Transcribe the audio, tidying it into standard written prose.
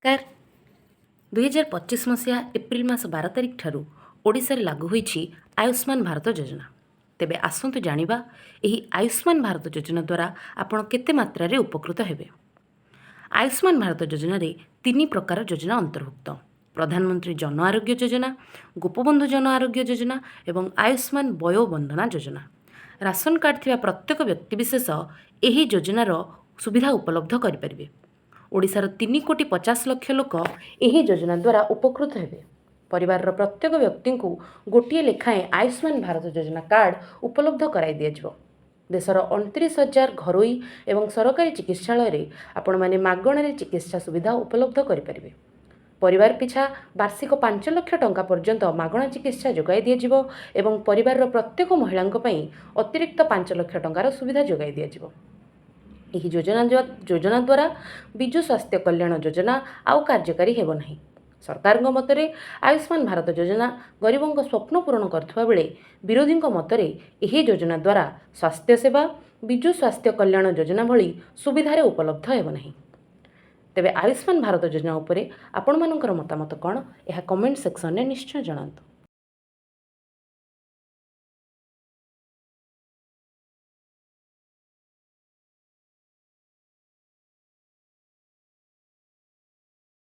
ନମସ୍କାର। 2025 ମସିହା ଏପ୍ରିଲ ମାସ 12 ତାରିଖ ଠାରୁ ଓଡ଼ିଶାରେ ଲାଗୁ ହୋଇଛି ଆୟୁଷ୍ମାନ ଭାରତ ଯୋଜନା। ତେବେ ଆସନ୍ତୁ ଜାଣିବା, ଏହି ଆୟୁଷ୍ମାନ ଭାରତ ଯୋଜନା ଦ୍ୱାରା ଆପଣ କେତେ ମାତ୍ରାରେ ଉପକୃତ ହେବେ। ଆୟୁଷ୍ମାନ ଭାରତ ଯୋଜନାରେ ତିନି ପ୍ରକାର ଯୋଜନା ଅନ୍ତର୍ଭୁକ୍ତ: ପ୍ରଧାନମନ୍ତ୍ରୀ ଜନ ଆରୋଗ୍ୟ ଯୋଜନା, ଗୋପବନ୍ଧୁ ଜନ ଆରୋଗ୍ୟ ଯୋଜନା ଏବଂ ଆୟୁଷ୍ମାନ ବୟୋ ବନ୍ଦନା ଯୋଜନା। ରାସନ କାର୍ଡ଼ ଥିବା ପ୍ରତ୍ୟେକ ବ୍ୟକ୍ତିବିଶେଷ ଏହି ଯୋଜନାର ସୁବିଧା ଉପଲବ୍ଧ କରିପାରିବେ। ଓଡ଼ିଶାର 3 କୋଟି 50 ଲକ୍ଷ ଲୋକ ଏହି ଯୋଜନା ଦ୍ୱାରା ଉପକୃତ ହେବେ। ପରିବାରର ପ୍ରତ୍ୟେକ ବ୍ୟକ୍ତିଙ୍କୁ ଗୋଟିଏ ଲେଖାଏଁ ଆୟୁଷ୍ମାନ ଭାରତ ଯୋଜନା କାର୍ଡ଼ ଉପଲବ୍ଧ କରାଇ ଦିଆଯିବ। ଦେଶର 29,000 ଘରୋଇ ଏବଂ ସରକାରୀ ଚିକିତ୍ସାଳୟରେ ଆପଣମାନେ ମାଗଣାରେ ଚିକିତ୍ସା ସୁବିଧା ଉପଲବ୍ଧ କରିପାରିବେ। ପରିବାର ପିଛା ବାର୍ଷିକ 5 ଲକ୍ଷ ଟଙ୍କା ପର୍ଯ୍ୟନ୍ତ ମାଗଣା ଚିକିତ୍ସା ଯୋଗାଇ ଦିଆଯିବ ଏବଂ ପରିବାରର ପ୍ରତ୍ୟେକ ମହିଳାଙ୍କ ପାଇଁ ଅତିରିକ୍ତ 5 ଲକ୍ଷ ଟଙ୍କାର ସୁବିଧା ଯୋଗାଇ ଦିଆଯିବ। ଏହି ଯୋଜନା ଦ୍ୱାରା ବିଜୁ ସ୍ୱାସ୍ଥ୍ୟ କଲ୍ୟାଣ ଯୋଜନା ଆଉ କାର୍ଯ୍ୟକାରୀ ହେବ ନାହିଁ। ସରକାରଙ୍କ ମତରେ ଆୟୁଷ୍ମାନ ଭାରତ ଯୋଜନା ଗରିବଙ୍କ ସ୍ୱପ୍ନ ପୂରଣ କରୁଥିବା ବେଳେ ବିରୋଧୀଙ୍କ ମତରେ ଏହି ଯୋଜନା ଦ୍ୱାରା ସ୍ୱାସ୍ଥ୍ୟ ସେବା ବିଜୁ ସ୍ୱାସ୍ଥ୍ୟ କଲ୍ୟାଣ ଯୋଜନା ଭଳି ସୁବିଧାରେ ଉପଲବ୍ଧ ହେବ ନାହିଁ। ତେବେ ଆୟୁଷ୍ମାନ ଭାରତ ଯୋଜନା ଉପରେ ଆପଣମାନଙ୍କର ମତାମତ କ'ଣ, ଏହା କମେଣ୍ଟ ସେକ୍ସନରେ ନିଶ୍ଚୟ ଜଣାନ୍ତୁ।